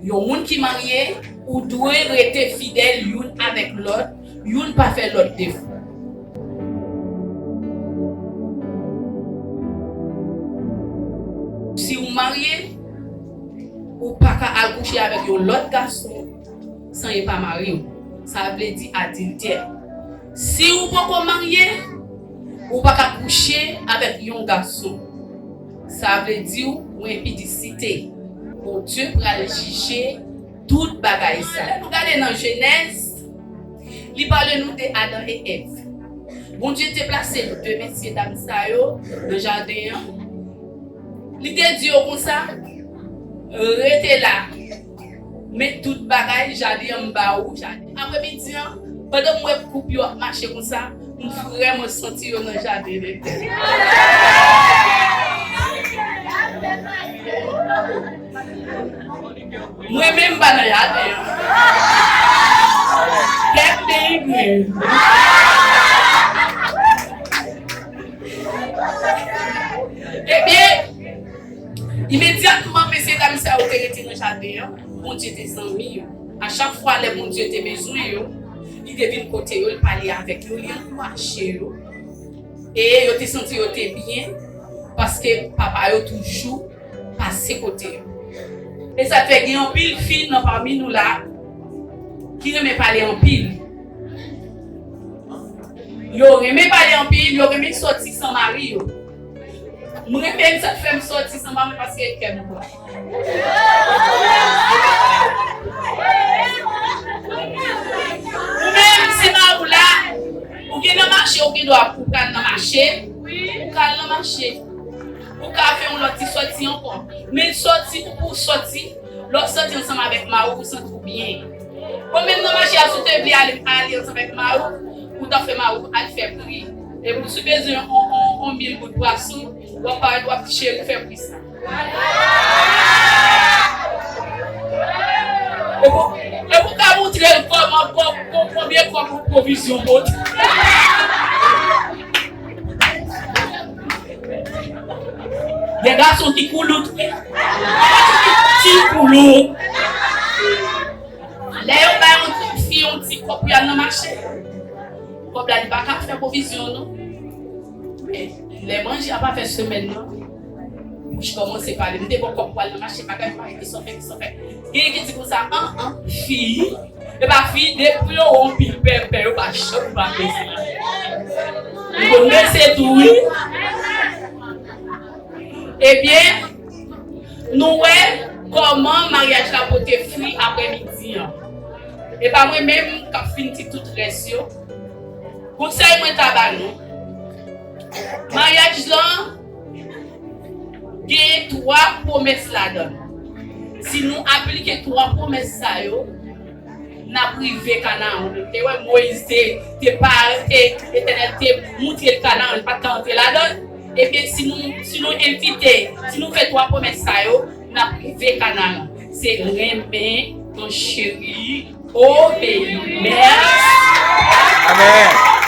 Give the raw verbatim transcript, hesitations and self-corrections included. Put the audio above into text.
Yon moun ki marye, ou dwe rete fidèl youn avèk lòt, youn pa fè lòt defo. Si w marye, ou pa ka al kouche avèk yon lòt gason san e pa mari w. Sa vle di adiltè. Si ou poko marye, ou pa ka kouche avèk yon gason. Sa vle di ou enpidisite. Bondye pral jije tout bagay sa. Lè nou gade nan Jenèz, li pale nou de Adan e Èv. Bondye te plase de mesye dam sa yo nan jaden an. Li te di yo konsa, rete la. Men tout bagay, jaden an m ba ou, jaden. Apremidi an, pandan m wè koup yo ap mache konsa, m vrèman santi yo nan jaden Ledenn. Mwen menm m pa nan jaden an. Kèk deyigre. Ebyen, imedyatman mesye dam sa yo te rete nan jaden an, Bondye te zanmi yo. A chak fwa lè Bondye te bezwen yo, li te vin kote yo, li pale avèk yo, li ankouraje yo. E yo te santi yo te byen, paske papa yo toujou pase kote yo. E sa fè gen anpil fi nan pami nou la ki renmen pale anpil. Yo renmen pale anpil, yo renmen sòti san mari yo. Mwen menm, sa k fè m sòti san mari m, paske kè m bon. Ou menm, si mari w la, ou gen nan mache, ou gen dwa pou w pral nan mache, ou ka al nan mache. Ou ka fè yon lòt ti sòti ankò. Men sòti pou w sòti, lè w sòti ansanm avèk mari w, ou santi w byen. Bon, menm nan mache a, si w te vle ale, ale ansanm avèk mari w, ou t ap fè mari w al fè pri. Epi si w bezwen yon, yon, yon mil goud pwason, w ap parèt, w ap di, cheri, fè pri sa. Epi, epi w ka montre l kòman, kò-, kò-, konbyen kòb pwovizyon pote. Gen gason ki koulout, wi. Ti koulout. Lè yo bay yon ti fi yon ti kòb pou y al nan mache, kòb la li pa ka fè pwovizyon, non. Men, lè manje a pa fè semèn nan, bouch kòmanse pale. M te ba w kòb pou al nan mache, bagay pa rete san fè, san fè. Gen ki di konsa, an, an, fi, e pa fi, depi yo wè yon pil pèpè, yo pa janm pa bese. Yo bese tou, wi. Ebyen, nou wè kòman maryaj la pote fwi aprèmidi an. E pa mwen menm k ap fin di tout rès yo. Konsèy mwen ta ba nou. Maryaj lan gen twa pwomès ladan l. Si nou aplike twa pwomès sa yo, n ap rive Kanaran. Nou te wè Moyiz te, te pa, te, Letènèl te montre l Kanaran, li pa t ka antre ladan l. Ebyen, si nou, si nou evite, si nou fè twa pwomès sa yo, n ap rive Kanaran. Se renmen, mon cheri, obeyi. Mèsi. Amèn.